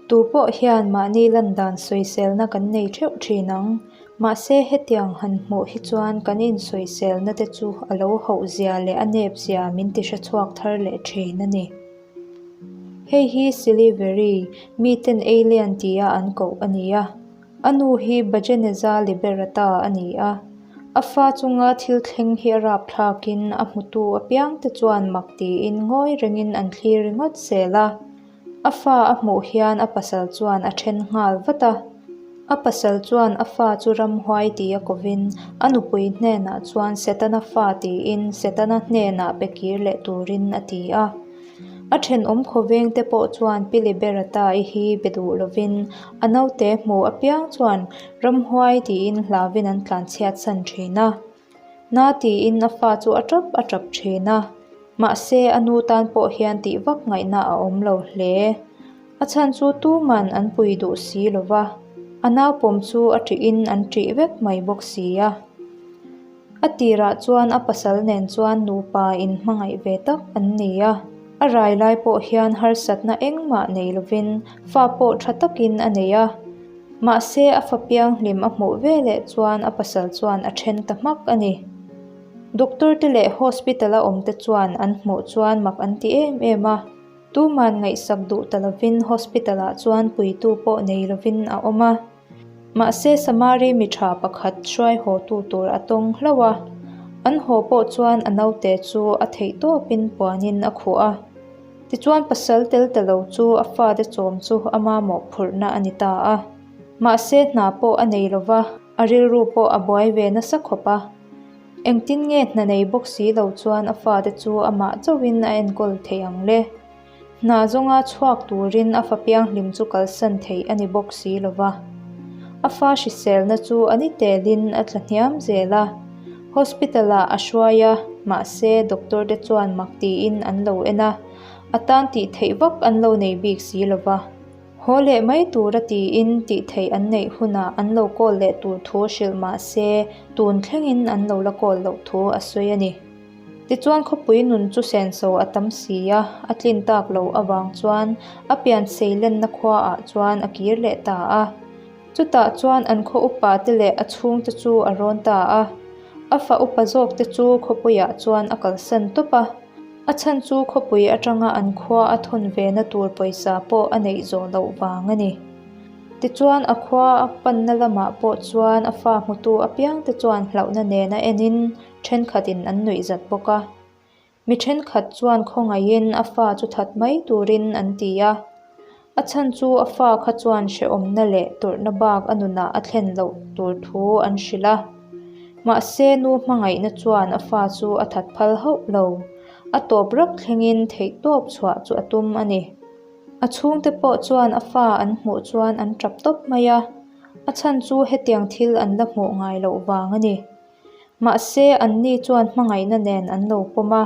Tu pawh hian mahni lan dan sawiselna kan nei theuh thin ang. Mahse hetiang han hmuh hi chuan kan insawiselna te chu a lo hauh zia leh a nep zia min ti hrechhuak thar leh thin a ni. Hei hi Siliveri, miten alien tia an koh a ni a. A nu hi Bajeneza Liberata a ni a. A fa chunga thil thleng hi a rapthlakin a hmutu apiangte chuan mak tiin ngawi rengin an thlir ringawt zel a. A fa a hmuh hian a pasal chuan a then nghal vat a. A pasal chuan a fa chu ramhuai tia kovin a nupui hnenah chuan Setana fa tiin Setana hnenah pe kir leh turin a ti a. A thenawm khawvengte pawh chuan Pi Liberata-i hi be duh lovin a naute hmu apiang chuan ramhuai tiin hlauvin an tlanchhiatsan thin a. Na tiin a fa chu a tap a tap thin a, mahse a nu tan pawh hian tih vak ngaihna a awm lo hle. A chhan chu tuman an pui duh si lo va, a naupawm chu a ṭihin an ṭih vek mai bawk si a. A tirah chuan a pasal nen chuan nupa inhmangaih ve tak an ni a, a rai lai pawh hian harsatna engmah nei lovin fa pawh ṭha takin a nei a. Mahse, a fa pianghlim a hmuh veleh chuan a pasal chuan a then ta hmak a ni. Doctor te leh hospital a awm te chuan an hmuh chuan mak an ti em em a. Tuman ngaihsak duh ta lovin hospital ah chuan puitu pawh nei lovin a awm a. Mahse, Samari mi tha pakhat hruai haw tu tur a tawng hlauh a. An haw pawh chuan a naute chu a theih tawpin puanin a khuh a. Tichuan pasal tel ta lo chu a fate chawm chu a mamawh phurhna a ni ta a. Mahse hna pawh a nei lo va, a rilru pawh a buai ve nasa khawp a. Engtin nge hna nei bawk si lo chuan a fate chu amah chauhin a enkawl thei ang le? Hna zawnga chhuak turin a fa pianghlim chu kalsan theih a ni bawk si lo va. A fa hriselna chu a ni telin a tla hniam zel a. Hospital ah a hruai a, mahse doctor te chuan mak tiin an lo en a, a tan tih theih vak an lo nei bik si lo va. Haw leh mai tura tiin tih theih an neih hunah an lo kawl leh tur thu hrilh mahse tun thlengin an lo la kawl loh thu a sawi a ni. Tichuan khawpui nun chu senso a tam si a, a tlin tak loh avang chuan a pian seilenna khuaah chuan a kir leh ta a. Chutah chuan an khaw upa te leh a chhungte chu a rawn ta a. A fa upa zawk te chu khawpuiah chuan a kalsan tawp a. A chhan chu khawpui atanga an khua a thawn ve na tur pawisa pawh a neih zawh loh vang a ni. Tichuan a khua a panna lamah pawh chuan a fa hmutu apiangte chuan hlauhna nena enin thenkhatin an nuihzat bawk a. Mi thenkhat chuan khawngaihin a fa chu that mai turin an ti a. A chhan chu a fa kha chuan hrehawmna leh tawrhna bak a nunah a thlen loh tur thu an hrilh a. Mahse nu hmangaihna chuan a fa chu a that phal hauh lo. A tawp rap thlengin theihtawp chhuah chu a tum a ni. A chhungte pawh chuan a fa an hmuh chuan an tap tawp mai a. A chhan chu hetiang thil an la hmuh ngai loh vang a ni. Mahse, anni chuan hmangaihna nen an lo pawm a.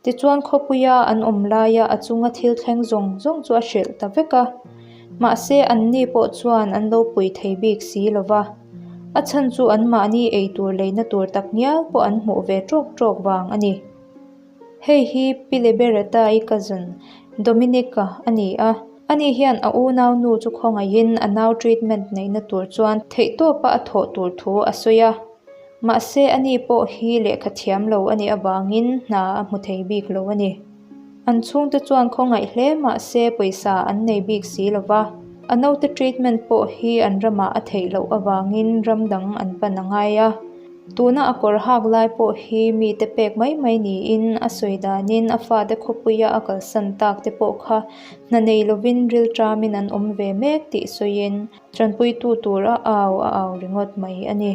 Tichuan khawpuia an awm laia a chunga thil thleng zawng zawng chu a hrilh ta vek a. Mahse, anni pawh chuan an lo pui thei bik si lo va. A chhan chu anmahni eitur leina tur tak ngial pawh an hmuh ve ṭawk ṭawk vang a ni. Hei hi Pi Liberata-i cousin, Dominic-a a ni a. Ani hian a unau nu chu khawngaihin a nau treatment neihna tur chuan theihtawpa a thawh tur thu a sawi a. Mahse ani pawh hi lehkha thiam lo a nih avangin hna a hmu thei bik lo a ni. An chhungte chuan khawngaih hle mahse pawisa an nei bik si lo va. A naute treatment pawh hi an ramah a theih loh avangin ram dang an pan a ngai a. Tuna a kawr hak lai pawh hi mite pek mai mai niin a sawi danin a fate khawpuia a kalsan tak te pawh kha hna nei lovin rilṭamin an awm ve mek tih sawiin tanpuitu tur a au a au ringawt mai a ni.